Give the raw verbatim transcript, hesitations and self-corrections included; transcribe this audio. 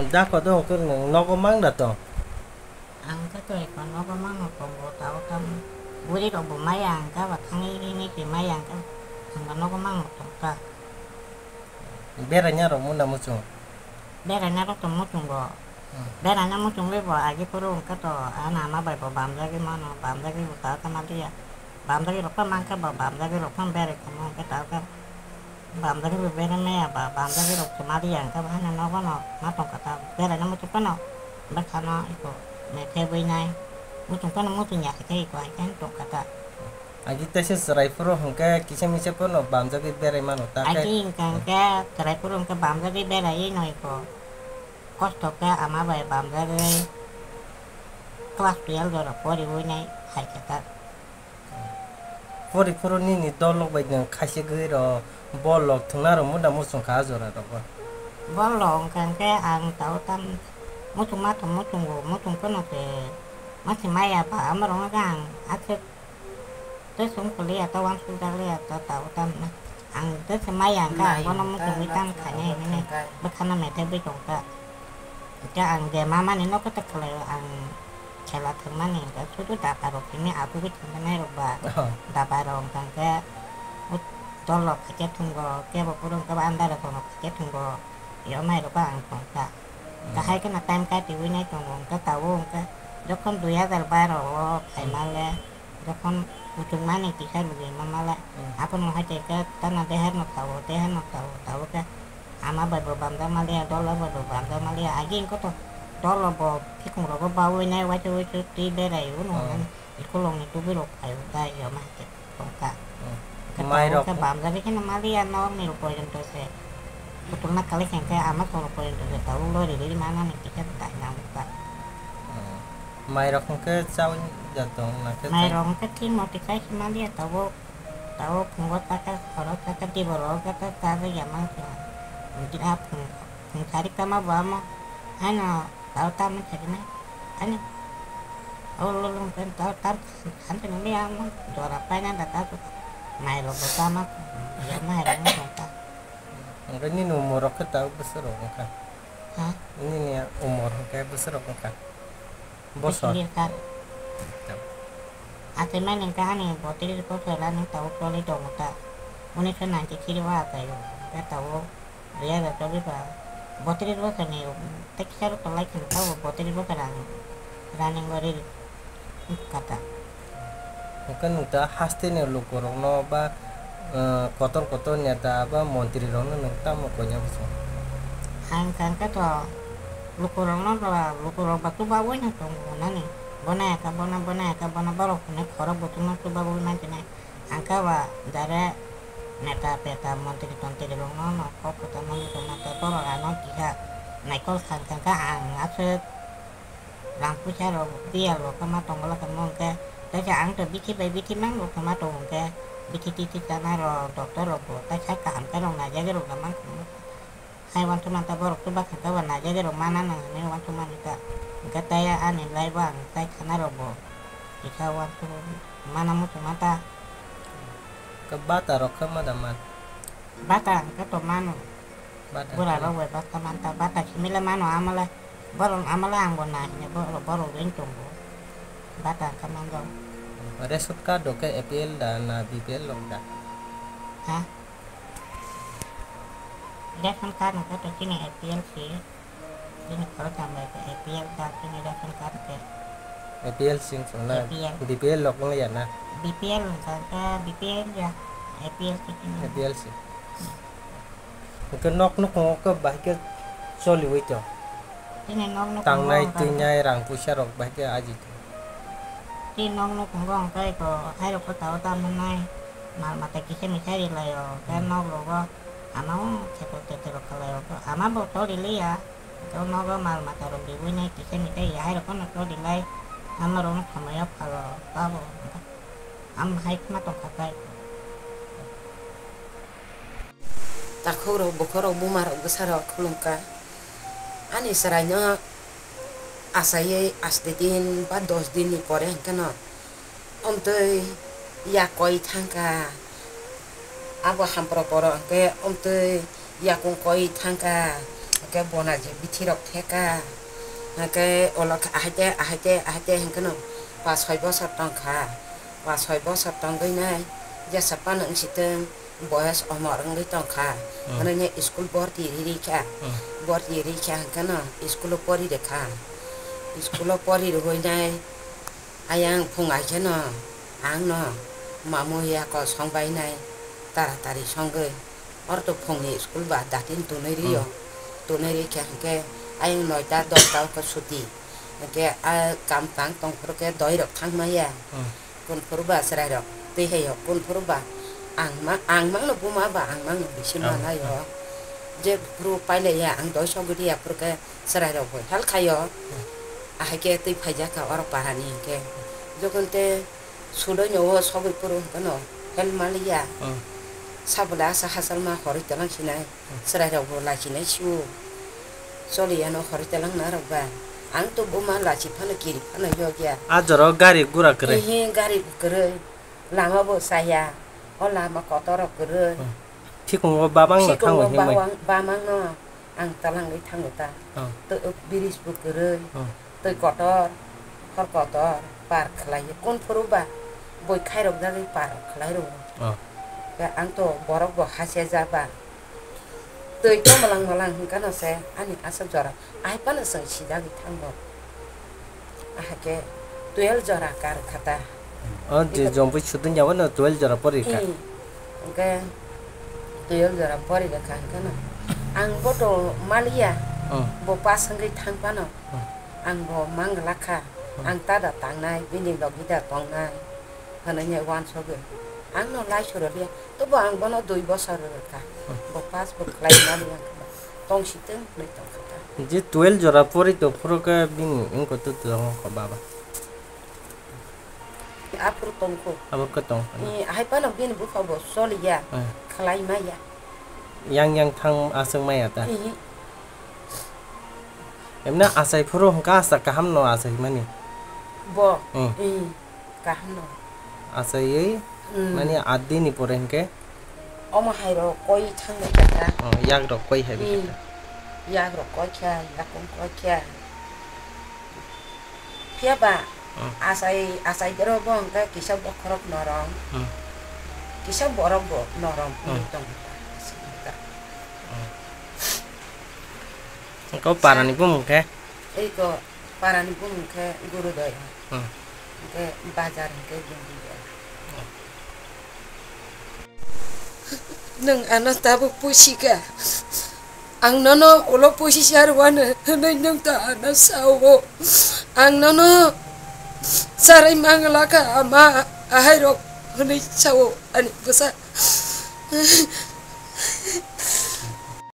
Dako do hwnkhe nwng nogo mang da tong? Ang khe tei ko nogo mangno tongo, tao tamo bwrwi rok bo maya ang khe ba thangwi hwnwi se maya ang khe, ang bo nogo mangno tong kha. Beraina rok munda muchung? Beraina rok to muchungo. Hmm. Beraina muchungwi bo agi phuru hwnkhe to, ano ama bai bo bamjagwi mano, bamjagwi bo ta tama liya. Bamjagwi rok pha mankha bo, bamjagwi rok pha berai tongma hwnkhe ta khe. Bamjagwi bo berai maya ba, bamjagwi rok se ma liya hwnkhe bo haino nogo no ma tong kha ta, beraina muchung phano bwkhano eko methebwi nai. Muchung phano muchung ya khe tei eko hai khe tong kha ta. Agi teisa chwrai phuru hwnkhe kisa misa phano bamjagwi berai mano ta khe. Agi hwnkha hwnkhe chwrai phuru hwnkhe bamjagwi beraiwi no eko kosto khe ama bai bamjagwi class twelve jora poriwi nai hai khe ta. Pori phuru nini dol rok bai nwng khaisegwi rw, bol rok thwngna rw munda muchung kha a jora rogo. Bol rok hwnkha hwnkhe ang tao tam muchung ma thwng muchungo, muchung phano se ma se maya ba, ama rok hwnkhe ang aswk tei song kwlwi ya ta, uansuk jak liya ta, tao tam na. Ang tei se maya hwnkhe ang bono muchungwi tam khainai hwnwi bwkhano methebwi tong kha. Hwnkhe ang je mamani no kwthwk khlaio, ang khela thwngmani hwnkhe sudu daba rok simi agugwi thwngmani rok ba. Oh. Daba rok hwnkha hwnkhe dol rok phaikhe thwngo, kebo phuru hwnkhe bo andar rok phaikhe thwngo, yomai rok ang tongkha. Hmm. Kahai kheno time katiwi nai tongo, hwnkhe tabuk hwnkhe jokhon dui hazar baro o phaimale, jokhon kuchukmani kisa lugui mamale, hmm, abono hai khe tana deharno khao, deharno khao, tabuk khe ama bai bo bamjakma liya, dol rok bai bo bamjakma liya. Agi wngkha to dol rok bo phikhung rogo baui nai, waisa waisa twi berai o nung nani school rok ni tubui rok phai o ta yoma hai khe tongkha. Hmm. Khe mai tabuk rok khe bamjagwi kheno ma liya nok ni rok pojonto se. Kutung na kali khe khe ama song rok pojonto se tabuk lori riri ma nani kisa tai na wngkha. Hmm. Mai rok hwnkhe chaui ya tong na khe mai chai. Rok hwnkhe thik moti khai se ma liya tabuk. Tabuk phungo taka, horo taka, diboro taka, kajak ya mang sima. Bini a phung, phung sari kama bo amo. Ano, tao tam sari na. Ani. Olo lung pen tao tam, tam sari ni amo. Jora paina da tao. Mai lo bo tama. Ya mai lo mo ta. Hwnkhe nini umor rok khe tao bwswk rok wngkha? Ha? Nini umor hwnkhe bwswk rok wngkha? Bosor. Bisi kha. Tam. Achaimani hwnkhe ani botris bosor ani tabuk choli tongo ta. Unisho ninety three o achaio. Hwnkhe tabuk dui hazar chobbish o botris bosorni tei kisa rok tolai kheno tabuk botris bosor ang running o riri kha ta. Hwnkhe nwng ta hasteni lukurokno ba, eh, kotor kotor neta ba montrirokno nwng tamo koina bwswng? Ang kha hwnkhe to lukurokno ba, lukurok ba chubaui no tongo nani. Bo nai kha bono, bo nai kha bono, borok hwnwi khorok buchukno chubaui mansinai. Ang kha ba jare neta peta montri tontri rokno no kok kwchangma muchungma tei borok ano kisa naikol kha hwnkhe ang aswk rang puisa rok biyal rok ma tongla khe mo hwnkhe, teisa ang to bithi bai bithi mang rok ma tongo hwnkhe, bithi tithi chana rok doctor rok bo teisa kaham khe rok naijagwi rok da mang khe. Hai uansukmani ta borok chuba khe ta bo naijagwi rok mana nang hinwi uansukmani ta. Hwnkhe tei ani life o ang tei khana rok bo kisa uansuk mana muchungma ta. Khe bata rok khe ma da man? Bata hwnkhe to mano. Bata bura hwnkhe rok bai bata man ta, bata simi le mano amo le. Borok amo le ang bo na hinwi borok, borok ring tongo. Bata hwnkhe man rok. Ration card rok khe A P L da na B P L rok da? Ha? Ration card hwnkhe to chini A P L si. Bini khoroksa bai khe A P L card, bini ration card khe. A P L sing song na? A P L. B P L lok wng ya na? B P L wng kha khe B P L ya, A P L si khe. A P L si. Hwnkhe nok nukhungo khe bahai khe choliwi tong? Bini nok nukhungo tangnai wng kha khe twinai rang puisa rok bahai khe aji tong? Bini nok nukhungo wng kha khe hai rok khe tao ta mannai, mal mata kisa misa ri lai o, khe hmm, nok rogo ama o kheto teto rok kha lai o, ama bo choli li ya. Tei nogo mal mata rok riwi nai kisa ni tei yahai rok no choli lai, ama rok no samaya phalo tabo. Am hai khma tong kha tai. Takhukrok, bukhukrok, bumarok, bwsarok khulumkha. Ani chwraino achaiwi aste din ba dos dinni pore hwnkhe no omtwi yak koi thangkha. Abo hampro poro hwnkhe omtwi yakung koi thangkha. Hwnkhe bona je bithirok theka. Hwnkhe olo khe ahaite, ahaite, ahaite hwnkhe no pas soi bosor tongkha. Pas soi bosor tongwi nai jesa phano wngsitwng. Boyas omor wngwi tongkha. Hmm. Hwnwi school borti ri rikha. Hmm. Borti rikha hwnkhe no school o pori rikha. School o pori rwui nai ayang phung ai kheno ang no mamu yako songbai nai taratari songwi. Oro to phungni school ba datin tunui rio. Hmm. Tunui rikha hwnkhe ayang noita dosta o khe suti. Hwnkhe a kam tang tongphuru khe doi rok thang maya. Hmm. Kunphuru ba chwrairok twi hai o, kunphuru ba ang ma-, ang mangno buma ba ang mangno bisi Oh. manai o. Je phuru pailaiya ang doi sogwi riya phuru khe chwrairok bo help khai o. Hmm. Ahai khe twi phaijak kha oro parani hinkhe. Jokhon te sudoi no o sogwi phuru hwnkhe no help maliya. Hmm. Sabole asa hachal ma horoi twlang sinai. Chwrairokbo lachinaisio. Choliya no horoi telangna rok ba. Ang to buma lachi phano kiri phano yokya. A jora o gari gura kwrwi. Ehe, gari kwrwi. Lama bo chaya. O lama kotor rok kwrwi. Hmm. Thikungo babang no Thikungo thango hinwi. bawang-, bamang no ang talangwi thango ta. Hmm. To bridge bo kwrwi. Hmm. Twi kotor, hor kotor, par khlaiwi kunphuru ba bui khairok jagwi par khlai rwo. Oh. Khe ang to borok bo hachejak ba. Twi to mwlang mwlang hwnkha no se ani aswk jora. Ahai phano chwng sijagwi thango. Ahai khe twelve jora kar kha ta. Oh, je Iko- jompui sudin jabo no twelve jora pori kha. Hmm. Hwnkhe twelve jora pori kha hwnkhe no. Ang bo to maliya. Oh. Bo pass wngwi thang phano. Hmm. Ang bo mangla kha, Hmm. ang tada tangnai, bini logi da tongnai, hwnwi uansugwi. Ang no lai suro liya, tobo ang bono dui bosor rwkha. Hmm. Bo pass bo khlai mani ang kha, tong sitwng hwnwi tong kha ta. Je twelve jora pori to phuru khe bini wngkha tu tu tongo kho baba. Aphuru tongkho. Abo khe tong. Ni ahai phano bini bupha bo soliya, Hmm. khlai maya. Yang yang thang aswk maya ta. Ihi. Emna achai phuru hwnkha asa kaham no achai mani. Bo. Hmm. Hmm. Kaham no. Achaiwi Hmm. mani aat din ni pore hwnkhe. Omo hai rok koi thang bai kha. Oh, yak rok koi hai bai Hmm. kha. Yak rok koi kha, yakung koi kha. Phiya ba Hmm. achai, achai dero bo hwnkhe kisa bokhorok norom. Hmm. Kisa borok bo norom Hmm. wngwi tongo. Hmm. Ko parani bumung khe? Ei ko parani bumung khe Gurudoi. Hmm. Hwnkhe bazar hwnkhe Gundidoi. Hmm. Nwng ano tabuk pusi kha. Ang nono ulo pusi sa rwano hwnwi nwng ta ano sao. Ang nono sarai mangla kha ama ahai rok hwnwi sao ani bwsa.